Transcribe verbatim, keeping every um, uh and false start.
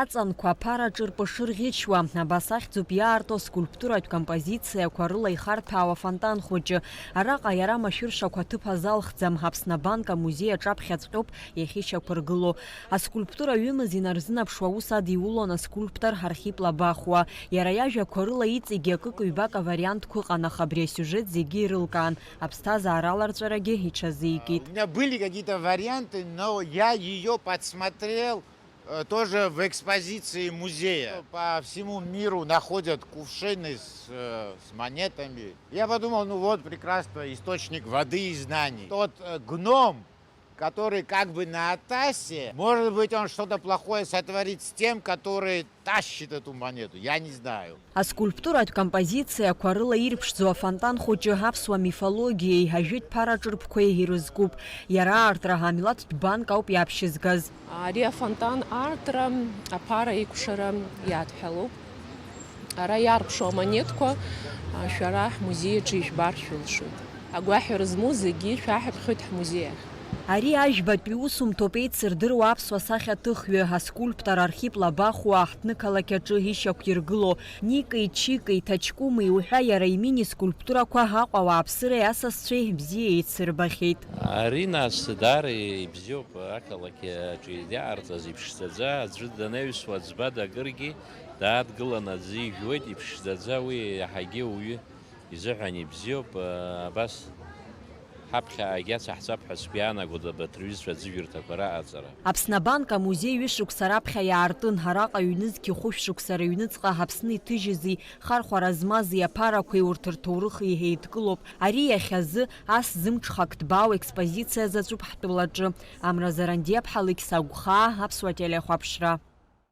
Аҵанқәа аԥараҿы рпыш рӷьычуа, абас ахьӡуп иаарту аскульптуратә композициақәа рыла ихарҭәаау афонтан хәыҷы. Араҟа иара машәыршақә аҭыԥ азалхӡам, Аԥсны абанк амузеи аҿаԥхьаҵәҟьоуп иахьышьақәыргыло. Аскульптура ҩымыз инарзынаԥшуа аус адиулон аскульптор Архип Лабахәуа. Иара иажәақәа рыла иҵегьы акык-ҩбак авариантқәа ыҟан, аха абри асиужет зегьы ирылкаан, аԥсҭазаара аларҵәарагьы иҽазикит. У меня были какие-то варианты, но я её подсмотрел, э, тоже в экспозиции музея. По всему миру находят кувшины с, э, с монетами. Я подумал, ну вот, прекрасно, источник воды и знаний. Тот, э, гном, который как бы на Атасе, может быть, он что-то плохое сотворит с тем, который тащит эту монету, я не знаю. Аскульптуратә композициақәа рыла ирԥшӡоу афонтан хәыҷы аԥсуа мифологиеи ажәытә ԥара ҿырԥқәеи ирызкуп. Иара аартра амилаҭтә банк ауп иаԥшьызгаз. Ари афонтан аартра аԥара еикәшара иадҳәалоуп. Ара иаарԥшу амонетқәа, а, шәара ҳмузеи аҿы ижәбар шәылшоит. Агәаҳәара змоу зегьы шәаҳаԥхьоит ҳмузеи ахь. Ари ажәбатәи усумҭоуп еицырдыруа аԥсуа сахьаҭыхҩы, аскульптор Архип Лабахәуа аҳҭнықалақь аҿы ишьақәиргыло, Никеи, Чикеи, Ҭаҷкәымеи уҳәа иара имини скульптурақәа Аҟәа ауааԥсыреи асасцәеи бзиа еицырбахьеит. Ари нас даара ибзиоуп, ақалақь аҿы иаарҵаз иԥшӡаӡа, аӡәы данаҩсуа аӡба дакыргьы даадгыланы аӡы ижәуеит, иԥшӡаӡа, уи иаҳагьы ауаҩы изыҳәан ибзиоуп, абас ҳаԥхьа ааигьы ацаҳҵап ҳәа сгәы иаанагоит абарҭ рҩызцәа аӡыжәырҭақәа раҟаҵара. Аԥсны абанк амузеи ҩышықәса раԥхьа иаартын, араҟа ҩнызқьи хәышә шықәса рыҩныҵҟа Аԥсны иҭыжьызи, хархәара змази аԥарақәеи урҭ рҭоурыхи еидкылоуп. Ари иахьазы ас зымҽхак ҭбаау експозициа заҵәуп ҳтәылаҿы. Амра Зарандиаԥҳа, Алықьса Гәхаа, Аԥсуа телехәаԥшра.